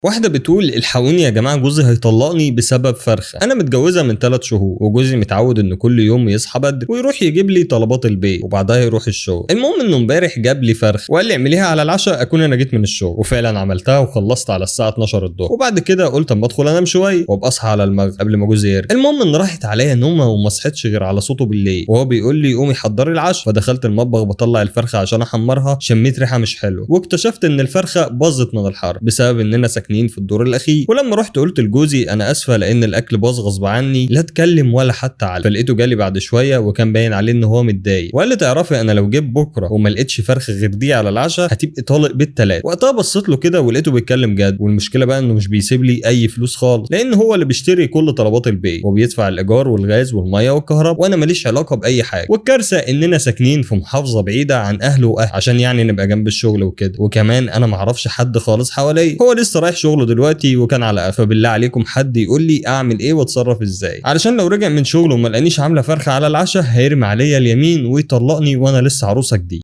واحدة بتقول الحقوني يا جماعة، جوزي هيطلقني بسبب فرخة. أنا متجوزة من 3 شهور، وجوزي متعود إنه كل يوم يصحى بدري ويروح يجيب لي طلبات البيت وبعدها يروح الشغل. المهم إنه امبارح جاب لي فرخة وقال لي اعمليها على العشاء أكون أنا جيت من الشغل، وفعلا عملتها وخلصت على الساعة 12 الظهر. وبعد كده قلت أما أدخل أنام شوية وأبقى أصحى على المغرب قبل ما جوزي يرجع. المهم إن راحت عليا نومة وما صحيتش غير على صوته بالليل وهو بيقول لي قومي حضري العشاء. فدخلت المطبخ بطلع الفرخة عشان أحمرها، شميت ريحة مش حلوة واكتشفت إن الفرخة باظت من الحر بسبب إننا ساكنين في الدور الاخير. ولما رحت قلت لجوزي انا اسفه لان الاكل باظ غصب عني، لا اتكلم ولا حتى علق. فلقيته جالي بعد شوية وكان باين عليه ان هو متضايق، وقال لي تعرفي انا لو جيت بكره وما لقيتش فرخة غير دي على العشاء هتبقي طالق بالثلاث. وقتها بصيت له كده ولقيته بيتكلم جد. والمشكلة بقى انه مش بيسيب لي اي فلوس خالص، لان هو اللي بيشتري كل طلبات البيت وبيدفع الايجار والغاز والمية والكهرباء، وانا ماليش علاقة باي حاجة. والكارثه اننا ساكنين في محافظة بعيدة عن اهله واهله عشان يعني نبقى جنب الشغل وكده، وكمان انا معرفش حد خالص حواليا. هو لسه رايح شغله دلوقتي وكان على قفا. فبالله عليكم حد يقول لي اعمل ايه واتصرف ازاي، علشان لو رجع من شغله وما لقانيش عامله فرخة على العشاء هيرمي عليا اليمين ويطلقني وانا لسه عروسه جديد.